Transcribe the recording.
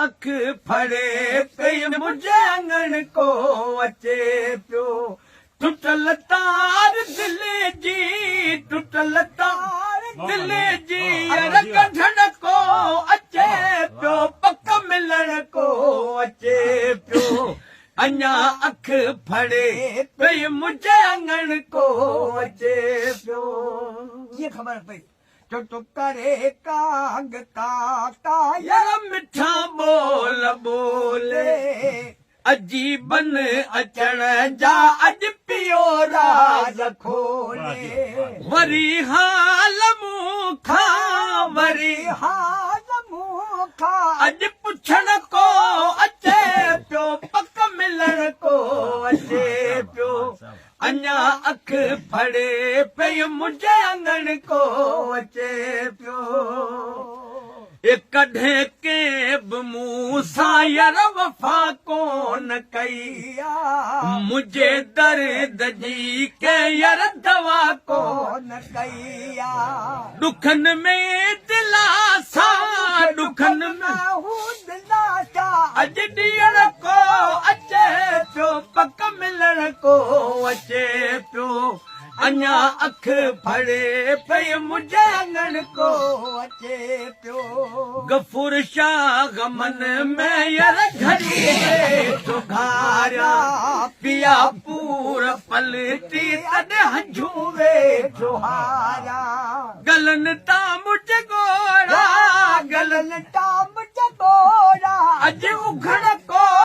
اک ڦڙي پئي منهنجي اڱڻ ڪو اچي پيو. ٽٽل تار دل جي ٽٽل تار دل جي ير ڪڍڻ ڪو اچي پيو پڪ ملڻ ڪو اچي پيو اڃا اک ڦڙي پئي منهنجي اڱڻ ڪو اچي پيو. ڪيئن خبر پئي جو تو ڪري ڪانگ ڪا ڪا. يار مٺا ٻول ٻولي عجيبن اچڻ جا اڄ پيو راز کولي. وري حال مون کان وري حال مون کان. اڄ پڇڻ ڪو اچي پيو پڪ ملڻ ڪو اچي پيو. اڃا اک ڦڙي پئي منهنجي اڱڻ ڪو اچي پيو. اي ڪڏهن ڪنهن به مون سان يار وفا ڪونه ڪئي آ. منهنجي درد جي ڪنهن يار دوا ڪونه ڪئي آ. ڏکن ۾ دلاسا ڏکن ۾. هو دلاسا. اڄ ڏيڻ ڪو اچي پيو پڪ ملڻ ڪو اچي پيو اڃا اک ڦڙي پئي منهنجي اڱڻ ڪو اچي پيو. غفور شاهه غمن ۾ ير گهڙي ويٺو گهاريان پيا پور پلٽي تڏهن هنجون ويٺو هاريان. گلن تان منهنجي ڳوڙها گلن تان منهنجي ڳوڙها. اڄ اگهڙ